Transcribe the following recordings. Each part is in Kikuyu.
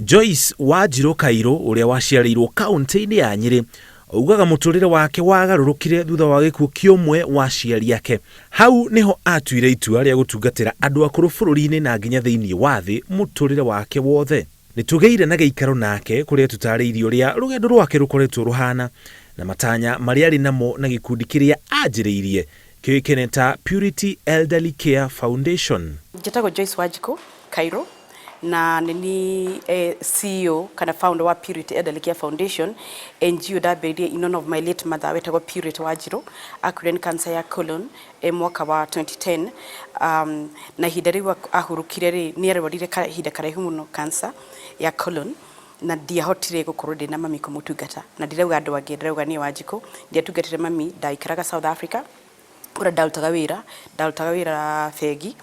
Joyce Wanjirũ Kairũ ũrĩa waciarĩirwo kaũntĩ-inĩ ya Nyĩrĩ augaga mũtũrĩre wake wagarũrũkire thutha wa gĩkuũ kĩa ũmwe wa aciari ake. Hau nĩho atuire itua rĩa gũtungatĩra andũ akũrũ bũrũri-inĩ na nginya thĩinĩ wa thĩ mũtũrĩre wake wothe. Nĩtũgĩire na gĩikaro nake kũrĩa tũtarĩirie ũrĩa rũgendo rwake rũkoretwo rũhana na matanya marĩa arĩ namo na gĩkundi kĩrĩa anjĩrĩirie kĩũĩkaine ta Purity Elderly Care Foundation. Njĩtagwo Joyce Wanjikũ Kairũ na nĩ niĩ CEO kana founder wa Purity Elderly Care Foundation, NGO ndambĩrĩirie in honor of my late mother wetagwo Purity Wanjirũ, akuire nĩ cancer ya colon mwaka wa 2010. Na ihinda rĩu ahurũkire rĩ, nĩ arwarire kahinda karaihu mũno cancer ya colon na ndiahotire gũkorwo ndĩna mami kũmũtungata, na ndirauga andũ angĩ, ndĩrauga niĩ Wanjikũ ndiatungatire mami. Ndaikaraga South Africa kũrĩa ndarutaga wĩra bengi,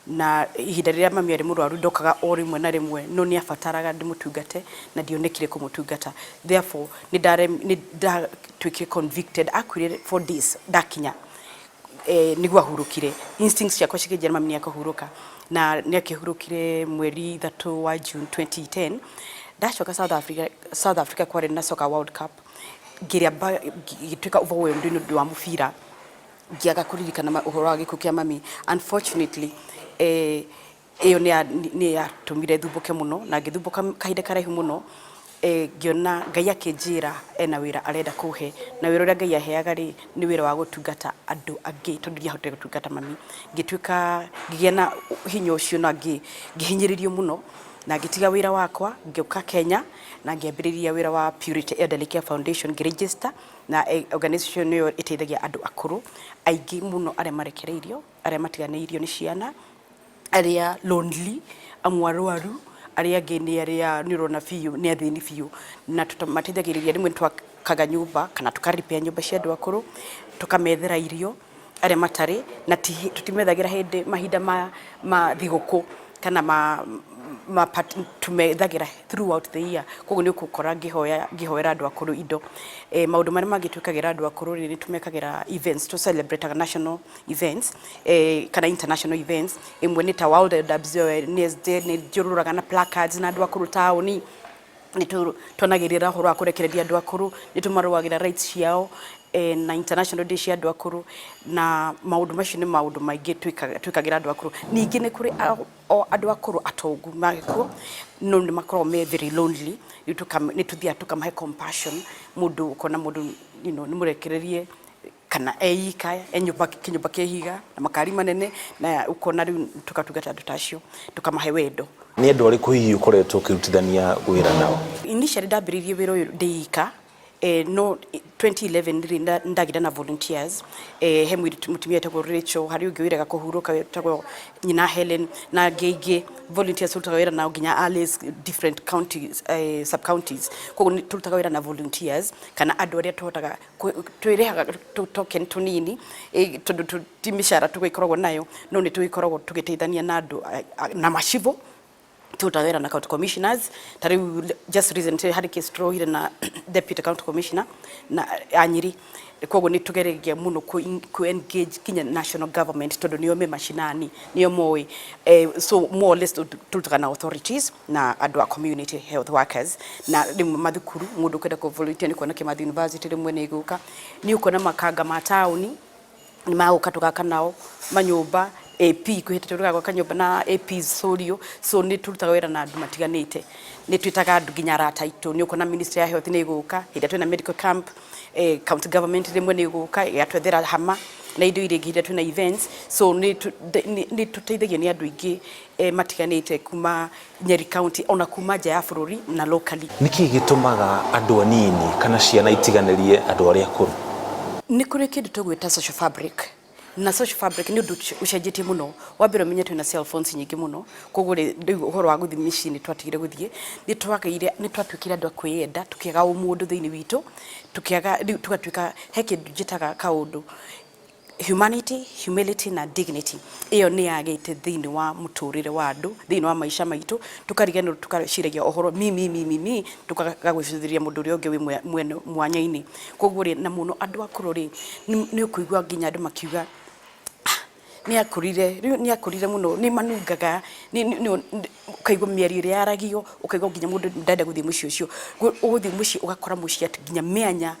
na ihinda rĩrĩa mami arĩ mũrwaru ndokaga o rĩmwe na rĩmwe, no nĩ abataraga ndĩmũtungate na ndionekire kũmũtungata. Therefore nĩ ndatuĩkire convicted. Akuire 4 days ndakinya nĩguo ahurũkire. Instincts ciakwa cikĩnjĩra mami nĩ akũhurũka, na nĩ akĩhurũkire mweri 3 wa June 2010. Ndacoka South Africa, South Africa kwarĩ na Soccer World Cup, ngĩrĩamba ngĩtuĩka overwhelmed nĩ ũndũ wa mũbira, ngĩaga kũririkana ũhoro wa gĩkuũ kĩa mami. Unfortunately, ĩyo nĩ yatũmire thumbũke mũno na ngĩthumbũka kahinda karaihu mũno. Ngĩona Ngai akĩnjĩra ena wĩra arenda kũhe, na wĩra ũrĩa Ngai aheaga rĩ, nĩ wĩra wa gũtungata andũ angĩ, tondũ ndiahotire gũtungata mami. Ngĩtuĩka ngĩgĩa na hinya ũcio na ngĩhinyĩrĩrio mũno na ngĩtiga wĩra wakwa, ngĩũka Kenya na ngĩambĩrĩria wĩra wa Purity Elderly Care Foundation, ngĩregister na organization ĩyo ĩteithagia andũ akũrũ aingĩ mũno, arĩa marekereirio, arĩa matiganĩirio nĩ ciana, arĩa lonely, amwe arwaru, arĩa angĩ nĩ arĩa nĩ ũrona biũ nĩ athĩni biũ, na mateithagĩrĩria. Rĩmwe nĩ twakaga nyũmba kana tũka repair nyũmba cia andũ akũrũ, tũkamethera irio arĩa matarĩ, na tũtimethagĩra hĩndĩ mahinda ma thigũkũ kana ma party, tumethagĩra throughout the year. Koguo nĩ ũgũkora ngĩhoya ngĩhoera andũ akũrũ indo. Maũndũ marĩa mangĩ twĩkagĩra andũ akũrũ rĩ, nĩ tũmekagĩra events, tũ celebrate national events kana international events. Ĩmwe nĩ ta World Awareness Day, nĩ njũrũraga na placards na andũ akũrũ taũni, nĩ tuonagĩrĩra ũhoro wa kũrekereria andũ akũrũ, nĩ tũmarũagĩra rights ciao, na International Day cia andũ akũrũ, na maũndũ macio nĩ maũndũ maingĩ twĩkagĩra andũ akũrũ. Ningĩ nĩ kũrĩ o andũ akũrũ atongu magĩkuo no nĩ makoragwo me very lonely. Rĩu nĩ tũthiaga tũkamahe compassion. Mũndũ ũkona mũndũ nĩ mũrekererie kana eika e nyũmba, kĩnyũmba kĩa ihiga na makari manene, na ũkona rĩu tũgatungata andũ ta acio, tũkamahe wendo. Nĩ andũ arĩkũ hihi ũkoretwo ũkĩrutithania wĩra nao? Initially ndambĩrĩirie wĩra ũyũ ndĩ ika, no 2011 rĩ ndagĩire na volunteers. He mũtumia wĩtagwo Rachel, harĩ ũngĩ wĩraga kũhurũka wĩtagwo nyina Helen, na angĩ aingĩ volunteers tũrutaga wĩra nao, nginya Alice, different counties, sub counties. Koguo nĩ tũrutaga wĩra na volunteers kana andũ arĩa tũhotaga twĩrĩhaga token tũnini, tondũ ti mĩcara tũgĩkoragwo nayo, no nĩ tũgĩkoragwo tũgĩteithania na andũ na macibũ, tũrutaga wĩra na county commissioners. Ta rĩu just recently harĩ case tũrohire na deputy county commissioner na a Nyĩrĩ. Koguo nĩ tũgeragia mũno kũ engage nginya national government, tondũ nĩo me mashinani, nĩo moĩ. So more or less tũrutaga na authorities na andũ a community health workers na rĩmwe mathukuru. Mũndũ ũkwenda kũ volunteer nĩ kuona Kimathi University rĩmwe nĩ ĩgũka, nĩ ũkuona makanga ma taũni nĩ magũka tũgaka nao manyũmba, AP kwĩhĩtĩte tũgagwaka nyũmba na AP Sorio. So nĩ tũrutaga wĩra na andũ matiganĩte, nĩ twĩtaga andũ nginya arata aitũ. Nĩ ũkuona Ministry ya Health nĩ ĩgũka hĩndĩ ĩrĩa twĩna medical camp, county government rĩmwe nĩ ĩgũka ĩgatwethera hama na indo iria ingĩ hĩndĩ ĩrĩa twĩna events. So nĩ tũteithagio nĩ andũ aingĩ matiganĩte kuma Nyeri County ona kuma nja ya bũrũri na locally. Nĩ kĩĩ gĩtũmaga andũ anini kana ciana itiganĩrie andũ arĩa akũrũ? Nĩ kũrĩ kĩndũ tũgwĩta social fabric, na social fabric nĩ ũndũ ũcenjetie mũno. Wa mbere ũmenye twĩna cell phones nyingĩ mũno, koguo rĩ, rĩu ũhoro wa gũthiĩ mĩciĩ nĩ twatigire gũthiĩ. Nĩ twagĩire, nĩ twatuĩkire andũ a kwĩyenda, tũkĩaga ũmũndũ thĩinĩ witũ, tũkĩaga rĩu tũgatuĩka he kĩndũ njĩtaga kaũndũ humanity, humility na dignity. Ĩyo nĩ yagĩte thĩinĩ wa mũtũrĩre wa andũ, thĩinĩ wa maica maitũ. Tũkariganĩrwo, tũgaciragia ũhoro mi mi mi mi mi, tũkaga gwĩcũthĩrĩria mũndũ ũrĩa ũngĩ wĩ mwanya-inĩ. Koguo rĩ, na mũno andũ akũrũ rĩ, nĩ ũkũigua nginya andũ makiuga, "Ah, Nĩ akũrire rĩu, nĩ akũrire mũno, nĩ manungaga, ũkaigua mĩario ĩrĩa yaragio, ũkaigua nginya mũndũ ndenda gũthiĩ mũciĩ ũcio. Ũgũthiĩ mũciĩ ũgakora mũciĩ atĩ nginya mĩanya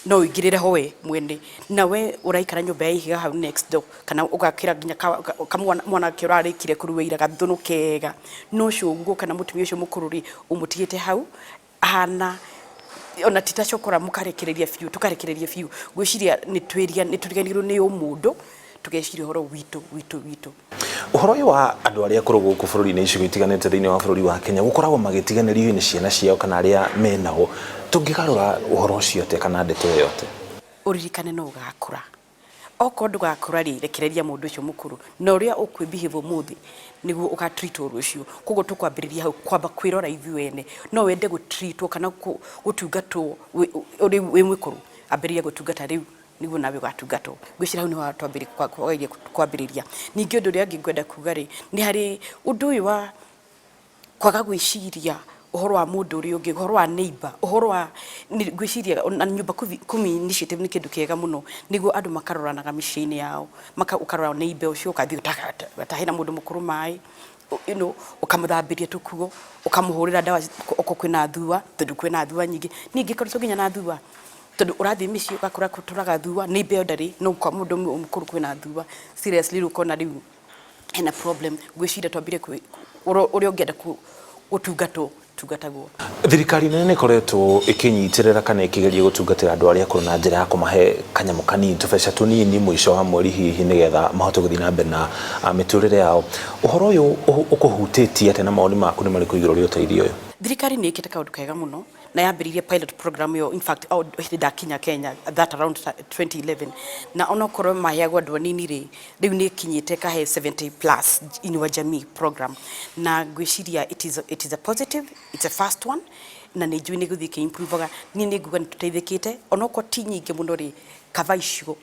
no ũingĩrĩre ho we mwene, na we ũraikara nyũmba ya ihiga hau next door, kana ũgakĩra nginya mwanake ũrarĩkire kũrua ira gathũnũ kega, no ũcio kana mũtumia ũcio mũkũrũ rĩ, ũmũtigĩte hau ahana ona ti ta cokora, mũkarekereria biũ, tũkarekereria biũ. Ngwĩciria nĩ tũriganĩirwo nĩ ũmũndũ, tũgeciria ũhoro witũ witũ witũ. Ũhoro ũyũ wa andũ arĩa akũrũ gũkũ bũrũri-inĩ, icigo itiganĩte thĩinĩ wa bũrũri wa Kenya, gũkoragwo magĩtiganĩrio nĩ ciana ciao kana arĩa menao, tũngĩgarũra ũhoro ũcio atĩa kana ndeto ĩyo atĩa? Ũririkane no ũgakũra. Okorwo ndũgakũra rĩ, rekereria mũndũ ũcio mũkũrũ, na ũrĩa ũkwĩ behave ũmũthĩ nĩguo ũgatreatwo rũciũ. Koguo tũkwambĩrĩria hau, kwamba kwĩrora ithuĩ ene. No wende gũtreatwo kana gũtungatwo ũrĩ wĩ mũkũrũ? Ambĩrĩria gũtungata rĩu nĩguo nawe ũgatungatwo. Ngwĩciria hau nĩho twambĩrĩria kwambĩrĩria. Ningĩ ũndũ ũrĩa ũngĩ ngwenda kuga rĩ, nĩ harĩ ũndũ ũyũ wa kwaga gwĩciria ũhoro wa mũndũ ũrĩa ũngĩ, ũhoro wa neighbor, ũhoro wa ngwĩciria na Nyumba Kumi initiative nĩ kĩndũ kĩega mũno, nĩguo andũ makaroranaga mĩciĩ-inĩ yao, ũkarora neighbor ũcio, ũgathiĩ ũgatahĩra mũndũ mũkũrũ maĩ, ũkamũthambĩria tũkuo, ũkamũhũrĩra ndawa okorwo kwĩna thua, tondũ kwĩna thua nyingĩ. Niĩ ingĩkoretwo nginya na thua, tondũ ũrathiĩ mĩciĩ ũgakora gũtũraga thua, neighbor ĩyo ndarĩ, no kwa mũndũ mũkũrũ kwĩna thua. Seriously, rĩu ũkona rĩu hena problem. Ngwĩciria twambire ũrĩa ũngĩenda gũtungatwo, tungatagwo. Thirikari nene nĩ ĩkoretwo ĩkĩnyitĩrĩra kana ĩkĩgeria gũtungatĩra andũ arĩa akũrũ na njĩra ya kũmahe kanyamũ kanini, tũbeca tũnini mũico wa mweri hihi, nĩgetha mahote gũthiĩ na mbere na mĩtũrĩre yao. Ũhoro ũyũ ũkũhutĩtie atĩa na mawoni maku nĩ marĩkũ igũrũ rĩa ũteithio ũyũ? Thirikari nĩ ĩkĩte kaũndũ kega mũno na yambĩrĩirie pilot program ĩyo, in fact, hĩndĩ ndakinya Kenya, that around 2011, na onokorwo maheagwo andũ anini rĩ, rĩu nĩ ĩkinyĩte kahe 70 plus Inua Jamii program, na ngwĩciria it is a positive, it's a first one, na nĩ njũĩ nĩ gũthiĩ ĩkĩ-improvaga. Niĩ nĩ nguga nĩ tũteithĩkĩte, onokorwo ti nyingĩ mũno rĩ, kaba icio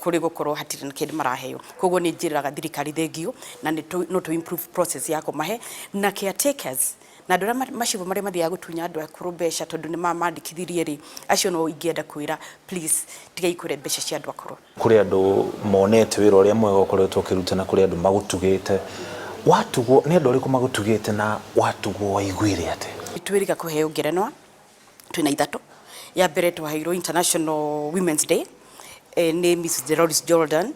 kũrĩ gũkorwo hatirĩ na kĩndũ maraheo. Koguo nĩ njĩraga thirikari thengio, na nĩ no tũ improve process ya kũmahe na caretakers na andũ arĩa macibũ marĩa mathiaga gũtunya andũ akũrũ mbeca, tondũ nĩ mamandĩkithirie rĩ, acio no ingĩenda kwĩra, please, tigai kũrĩa mbeca cia andũ akũrũ. Kũrĩ andũ monete wĩra ũrĩa mwega ũkoretwo ũkĩruta na kũrĩ andũ magũtugĩte. Watugwo nĩ andũ arĩkũ magũtugĩte na watugwo waiguire atĩa? Twĩrĩga kũheo ngerenwa, twĩna ithatũ. Ya mbere twaheirwo International Women's Day, nĩ Mrs Dolores Jordan.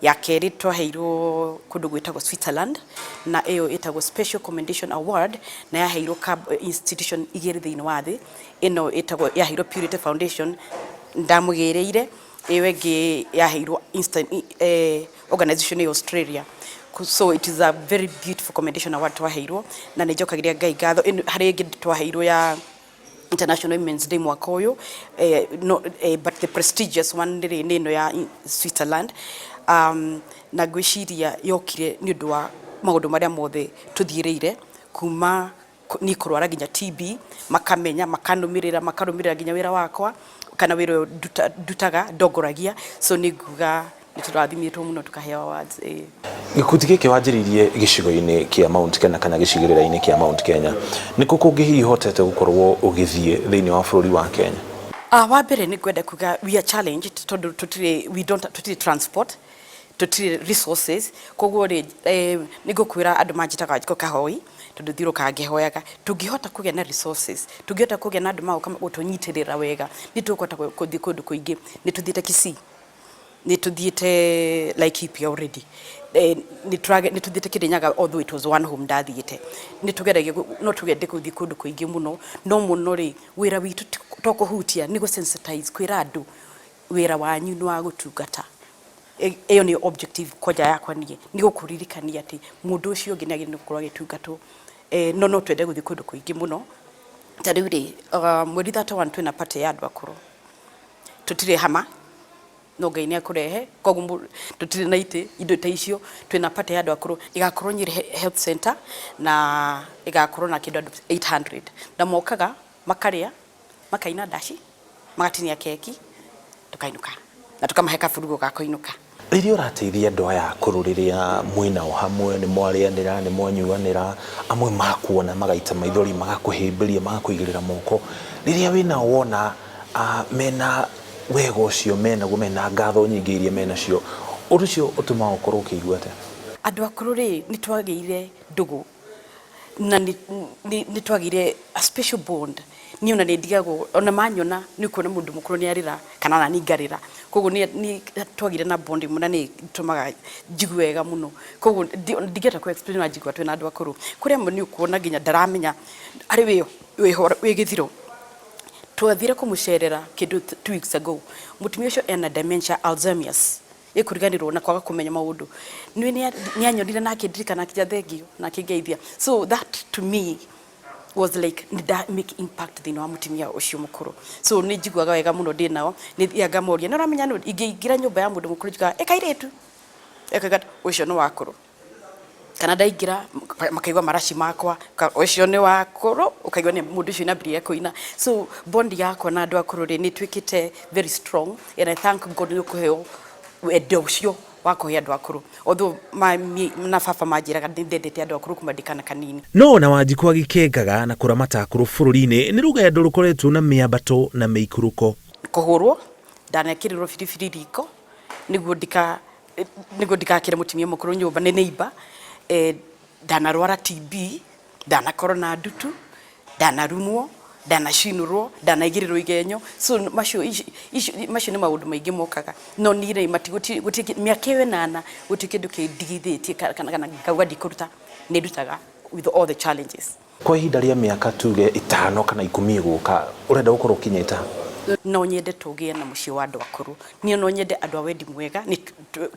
Ya kerĩ twaheirwo kũndũ gwĩtagwo Switzerland, na ĩyo ĩtagwo Special Commendation Award, na yaheirwo institution igĩrĩ thĩinĩ wa thĩ. Ĩno ĩtagwo, yaheirwo Purity Foundation, ndamũgĩrĩire. Ĩyo ĩngĩ yaheirwo organization ya Australia. So it is a very beautiful commendation award twaheirwo, na nĩ njokagĩria Ngai ngatho. Harĩ ĩngĩ twaheirwo ya International Women's Day mwaka ũyũ, no, but the prestigious one rĩ nĩ ĩno ya Switzerland, na ngwĩciria yokire nĩ ũndũ wa maũndũ marĩa mothe tũthiĩrĩire kuma niĩ kũrwara nginya TB, makamenya, makanũmĩrĩra, makarũmĩrĩra nginya wĩra wakwa kana wĩra ũyũ ndutaga ndongoragia. So nĩ nguga nĩ tũrathimĩtwo mũno tũkaheo awards. Gĩkundi gĩkĩ wanjĩrĩirie gĩcigo-inĩ kĩa Mount Kenya kana gĩcigĩrĩra-inĩ kĩa Mount Kenya. Nĩ kũ kũngĩ hihi ũhotete gũkorwo ũgĩthiĩ thĩinĩ wa bũrũri wa Kenya? Wa mbere nĩ ngwenda kuga we are challenged tondũ tũtirĩ, we don't, tũtirĩ transport, tũtirĩ resources. Koguo rĩ, nĩ ngũkwĩra andũ manjĩtaga Wanjikũ Kahoi tondũ thiũrũrũkaga ngĩhoyaga. Tũngĩhota kũgĩa na resources, tũngĩhota kũgĩa na andũ magoka gũtũnyitĩrĩra wega, nĩ tũkũhota gũthiĩ kũndũ kũingĩ. Nĩ tũthiĩte Kisii, nĩ tũthiĩte Laikipia already, nĩ tũthiĩte Kirinyaga, although it was one home ndathiĩte. Nĩ tũgeragia, no tũgende gũthiĩ kũndũ kũingĩ mũno, no mũno rĩ, wĩra witũ to kũhutia, nĩ gũ-sensitize, kwĩra andũ wĩra wanyu nĩ wa gũtungata. Ĩyo nĩyo objective kwanja yakwa niĩ, nĩ gũkũririkania atĩ mũndũ ũcio ũngĩ nĩ agĩrĩirwo gũkorwo agĩtungatwo. No twende gũthiĩ kũndũ kũingĩ mũno. Ta rĩu rĩ, mweri 31 twĩna party ya andũ akũrũ, tũtirĩ hama, no Ngai nĩ akũrehe, koguo tũtirĩ na itĩ indo ta icio. Twĩna party ya andũ akũrũ, ĩgakorwo Nyĩrĩ Health Center, na ĩgakorwo na kĩndũ andũ 800, na mokaga makarĩa, makaina ndaci, magatinia keki, tukainũka na tukamahe kaburugo ga kũinũka. Rĩrĩa ũrateithia andũ aya akũrũ, rĩrĩa mwĩnao hamwe, nĩ mwarĩanĩra, nĩ mwanyuanĩra, amwe makuona magaita maithori, magakũhĩmbĩria, magakũigĩrĩra moko, rĩrĩa wĩnao wona mena wega ũcio menaguo, mena ngatho nyingĩ iria menacio, Ũndũ ũcio ũtũmaga ũkorwo ũkĩigua atĩa? Andũ akũrũ rĩ, nĩ twagĩire ndũgũ na nĩ twagĩire a special bond. Niĩ ona nĩ ndigagwo, ona manyona nĩ ũkuona mũndũ mũkũrũ nĩ arĩra kana ona niĩ ngarĩra. Koguo nĩ twagĩire na bond ĩmwe na nĩ ĩtũmaga njigue wega mũno. Koguo ndingĩhota kũ explain ũrĩa njiguaga twĩna andũ akũrũ. Kũrĩ amwe nĩ ũkuona nginya ndaramenya arĩ wĩho wĩ gĩthiro. Twathire kũmũcerera kĩndũ 2 weeks ago. Mũtumia ũcio ena dementia, Alzheimer's, ĩkũriganĩrwo na kwaga kũmenya maũndũ. Nĩ anyonire na akĩndirikana, akĩnjĩra thengio na akĩngeithia. So that to me was like nĩ nda make impact thĩinĩ wa mũtumia ũcio mũkũrũ. So nĩ njiguaga wega mũno ndĩ nao. Nĩ thiaga ngamoria, nĩ ũramenya nũ? Ingĩingĩra nyũmba ya mũndũ mũkũrũ njugaga, ĩ kairĩtu, ĩkauga ũcio nĩ wakũrũ. Kana ndaingĩra makaigua maraci makwa, ũcio nĩ wakũrũ, ũkaigua nĩ mũndũ ũcio nĩambĩrĩria kũina. So bond yakwa na andũ akũrũ rĩ, nĩ ĩtuĩkĩte very strong and I thank God nĩ kũheo wendo ũcio wa kũhe andũ akũrũ. Although mami na baba manjĩraga nĩ ndendete andũ akũrũ kuma ndĩ kana kanini. No ona Wanjikũ agĩkengaga na kũramata akũrũ bũrũri-inĩ, nĩ rũgendo rũkoretwo na mĩambato na mĩikũrũko. Kũhũrwo, ndanekĩrĩrwo biribiri riko nĩguo ndikakĩre mũtumia mũkũrũ nyũmba nĩ neighbor. Ndanarwara TB, ndanakorwo na ndutu, ndanarumwo, ndanacinũrwo, ndanaigĩrĩrwo igenyo. So macio macio nĩ maũndũ maingĩ mokaga. No niĩ rĩ, gũtirĩ mĩaka ĩyo 8 gũtirĩ kĩndũ kĩndigithĩtie kana ngauga ndikũruta, nĩ ndutaga with all the challenges. Kwa ihinda rĩa mĩaka tuge 5 kana 10 ĩgũka, ũrenda gũkorwo ũkinyĩte ha? No nyende tũgĩe na mũciĩ wa andũ akũrũ. Niĩ no nyende andũ a wendi mwega nĩ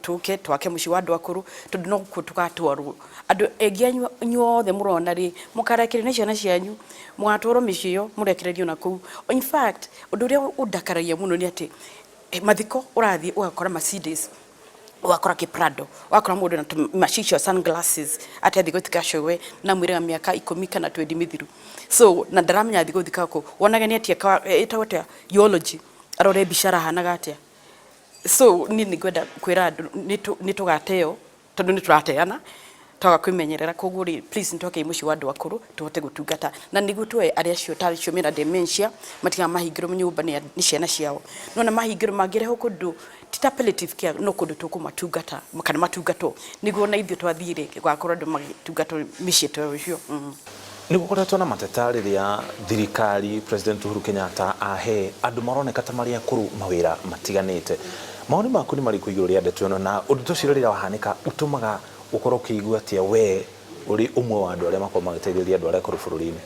tũke twake mũciĩ wa andũ akũrũ, tondũ no kuo tũgatwarwo. Andũ aingĩ anyu inyuothe mũrona rĩ, mũkarekererio nĩ ciana cianyu, mũgatwarwo mĩciĩ ĩyo mũrekererio na kũu. In fact, ũndũ ũrĩa ũndakaragia mũno nĩ atĩ mathiko ũrathiĩ ũgakora Mercedes, ũgakora kĩprado, ũgakora mũndũ na macicio, sunglasses, atĩ athiĩ gũthika cũwe na mwĩraga mĩaka 10 kana 20 mĩthiru. So na ndaramenya athiĩ gũthika kũ, wonaga nĩ atĩ ĩtagwo atĩa, eulogy, arore mbica arahanaga atĩa. So niĩ nĩ ngwenda kwĩra andũ nĩ tũgateo, tondũ nĩ tũrateana twaga kwĩmenyerera. Koguo rĩ, please, nĩ twakei mũciĩ wa andũ akũrũ tũhote gũtungata na nĩguo tuoe arĩa acio ta acio mena dementia matikamahingĩrwo nyũmba nĩ ciana ciao. Nona mahingĩrwo mangĩrehwo kũndũ ti ta palliative care, no kũndũ tũkũmatungata kana matungatwo, nĩguo ona ithuĩ twathiĩ rĩ, gũgakorwo andũ magĩtungatwo mĩciĩ ta ũcio. Nĩ gũkoretwo na mateta rĩrĩa thirikari, President Uhuru Kenyatta, ahe andũ maroneka ta marĩ akũrũ mawĩra matiganĩte. Mawoni maku nĩ marĩkũ igũrũ rĩa ndeto ĩno, na ũndũ ta ũcio rĩrĩa wahanĩka ũtũmaga ũkorwo ũkĩigua atĩa we ũrĩ ũmwe wa andũ arĩa makoragwo magĩteithĩrĩria andũ arĩa akũrũ bũrũri-inĩ?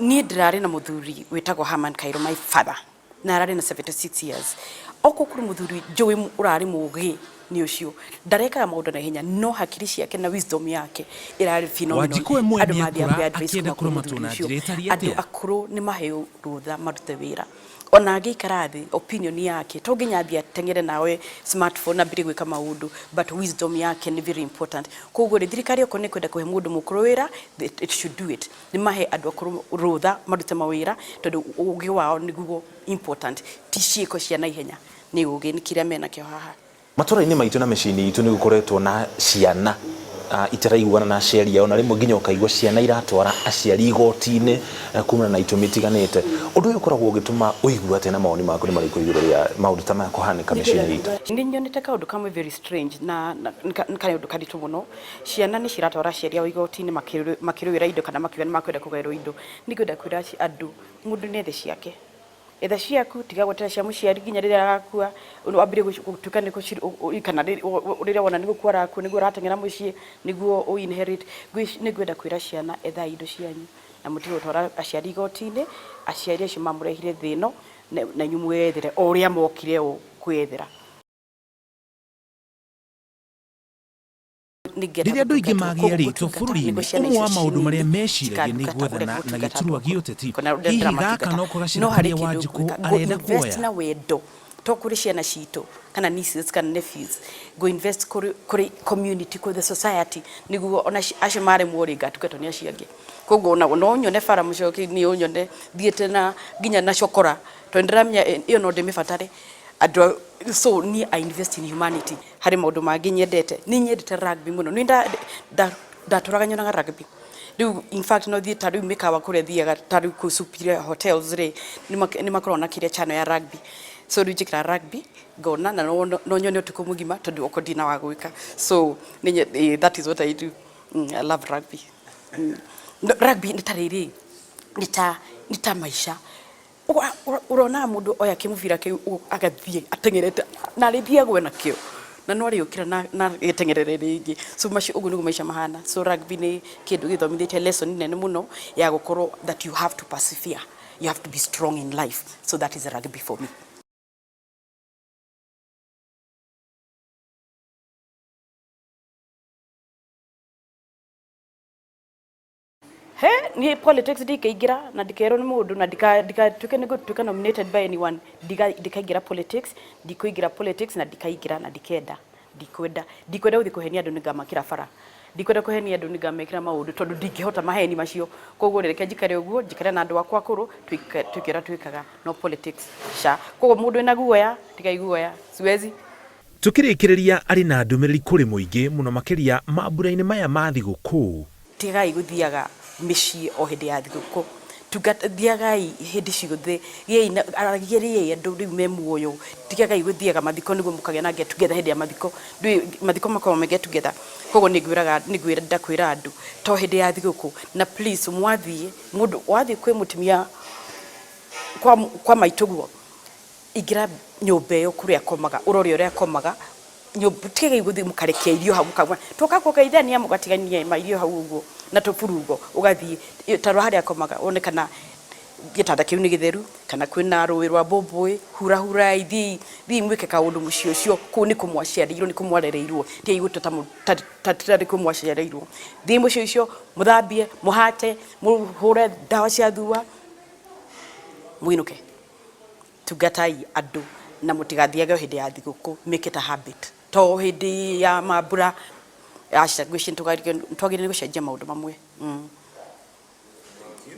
Niĩ ndĩrarĩ na mũthuri wĩtagwo Herman Kairo, my father, na ararĩ na 76 years. Okorwo kũrĩ mũthuri njũĩ ũrarĩ mũgĩ, nĩ ũcio. Ndarekaga maũndũ na ihenya, no hakiri ciake na wisdom yake ĩrarĩ phenomenal. Wanjikũ we mwene Andũ mathiaga nĩakũra kwĩ advice akĩenda kuma kwĩ kũramatwo mũthuri na ũcio. njĩra ĩtariĩ Andũ atĩa? akũrũ nĩ maheo rũtha marute wĩra. Ona angĩikara thĩ, opinion yake to nginya athiĩ ateng'ere nawe smartphone ambĩrĩrie gwĩka maũndũ, but wisdom yake nĩ very important. Koguo rĩ, thirikari okorwo nĩ kwenda kũhe mũndũ mũkũrũ wĩra, it should do it. Nĩ mahe andũ akũrũ rũtha marute mawĩra, tondũ ũgĩ wao nĩguo important, ti ciĩko cia naihenya, nĩ ũgĩ, nĩ kĩrĩa menakĩo haha. Matũra-inĩ maitũ na mĩciĩ-inĩ itũ nĩ gũkoretwo na ciana itaraiguana na aciari ao, na rĩmwe nginya ũkaigua ciana iratwara aciari igoti-inĩ kumana na itũmi itiganĩte. Ũndũ ũyũ ũkoragwo ũgĩtũma ũigue atĩa, na mawoni maku nĩ marĩkũ igũrũ rĩa maũndũ ta maya kũhanĩka mĩciĩ-inĩ itũ? Nĩ nyonete kaũndũ kamwe very strange na nĩ kaũndũ karitũ mũno. Ciana nĩ ciratwara aciari ao igoti-inĩ makĩrũĩra indo kana makiuga nĩ makwenda kũgaĩrwo indo. Nĩ ngwenda kwĩra andũ, mũndũ nĩ ethe ciake, etha ciaku, tiga gwetera cia mũciari nginya rĩrĩa agakua wambĩrĩrie gũtuĩka nĩ kana rĩrĩa wona nĩ gũkua arakua nĩguo ũrateng'era mũciĩ nĩguo ũ inherit. Nĩ ngwenda kwĩra ciana, ethai indo cianyu na mũtige gũtwara aciari igoti-inĩ. Aciari acio mamũrehire thĩ ĩno na inyuĩ mwĩyethere o ũrĩa mokire ũũ kwĩyethera. Rĩrĩa andũ aingĩ magĩa rĩtwa bũrũri-inĩ, ũmwe wa maũndũ marĩa meciragia nĩ gwethana na gĩturwa gĩa ũteti. Hihi gaka noko gacĩra karĩa Wanjikũ arenda kuoya? Na wendo to kũrĩ ciana citũ kana nieces kana nephews, go invest kũrĩ community, kũrĩ the society, nĩguo ona acio maremwo rĩ, ngatungatwo nĩ acio angĩ. Koguo ona no ũnyone bara mũcoki, nĩ ũnyone thiĩte na nginya na cokora, tondũ ndĩramenya ĩyo no ndĩmĩbatare andũ. So niĩ I invest in humanity. Harĩ maũndũ mangĩ nyendete, nĩ nyendete rugby mũno. Nĩ ndatũraga nyonaga rugby. Rĩu in fact no thiĩ ta rĩu mĩkawa kũrĩa thiaga, ta rĩu kũu Superior Hotels rĩ, nĩ makoragwo na kĩrĩa channel ya rugby. So rĩu njĩkĩra rugby ngona na no nyone ũtukũ mũgima tondũ okorwo ndina wa gwĩka. So that is what I do. I love rugby. No, rugby nĩ ta rĩrĩ, nĩ ta maica. Ũronaga mũndũ oya kĩmũbira kĩu agathiĩ ateng'erete na arĩthiĩ agwe nakĩo na no arĩũkĩra na gĩteng'erere rĩngĩ. So macio ũguo nĩguo maica mahana. So rugby nĩ kĩndũ gĩthomithĩtie lesson nene mũno ya gũkorwo that you have to persevere, you have to be strong in life. So that is rugby for me. He niĩ politics ndikaingĩra na ndikerwo nĩ mũndũ na ndikatuĩke nĩ ngũtuĩka nominated by anyone. Ndikaingĩra politics, ndikũingĩra politics na ndikaingĩra na ndikenda, ndikwenda, ndikwenda gũthiĩ kũhenia andũ nĩngamakĩra bara, ndikwenda kũhenia andũ nĩngamekĩra maũndũ tondũ ndingĩhota maheni macio. Koguo reke njikare ũguo, njikare na andũ akwa akũrũ, twĩke ũrĩa twĩkaga, no politics ca. Koguo mũndũ wĩna guoya, tigai guoya, siwezi. Tũkĩrĩkĩrĩria arĩ na ndũmĩrĩri kũrĩ mũingĩ mũno makĩria mambura-inĩ maya ma thigũkũ. Tigai gũthiaga mĩciĩ o hĩndĩ ya thigũkũ, thiagai hĩndĩ ciothe, aragĩriai andũ rĩu me muoyo, tigagai gũthiaga mathiko nĩguo mũkagĩa na get together hĩndĩ ya mathiko. Ndũĩ mathiko makoragwo me get together. Koguo nĩ ngwĩraga, nĩ kwĩra andũ to hĩndĩ ya thigũkũ. Na please mwathiĩ, mũndũ wathiĩ kwĩ mũtumia kwa maitũguo, ingĩra nyũmba ĩyo kũrĩa akomaga, ũrore ũrĩa akomaga, tigai gũthiĩ mũkarekia irio hau mũkauga twoka kũgeithania mũgatigania mairio hau ũguo na tũburugo, ũgathiĩ ta rora harĩa akomaga wone kana gĩtanda kĩu nĩ gĩtheru, kana kwĩna rũĩ rwa mbũmbũĩ, hurahurai, thiĩi mwĩke kaũndũ mũciĩ ũcio, kũu nĩkuo mwaciarĩirwo, nĩkuo mwarereirwo, tigai gũtua ta tarĩ kuo mwaciarĩirwo. Thiĩi mũciĩ ũcio, mũthambie, mũhate, mũhũre ndawa cia thua, mũinũke. Tungatai andũ na mũtigathiage o hĩndĩ ya thigũkũ, make it a habit. To hĩndĩ ya mambura, aca, ngwĩciria nĩ twagĩrĩirwo gũcenjia maũndũ mamwe.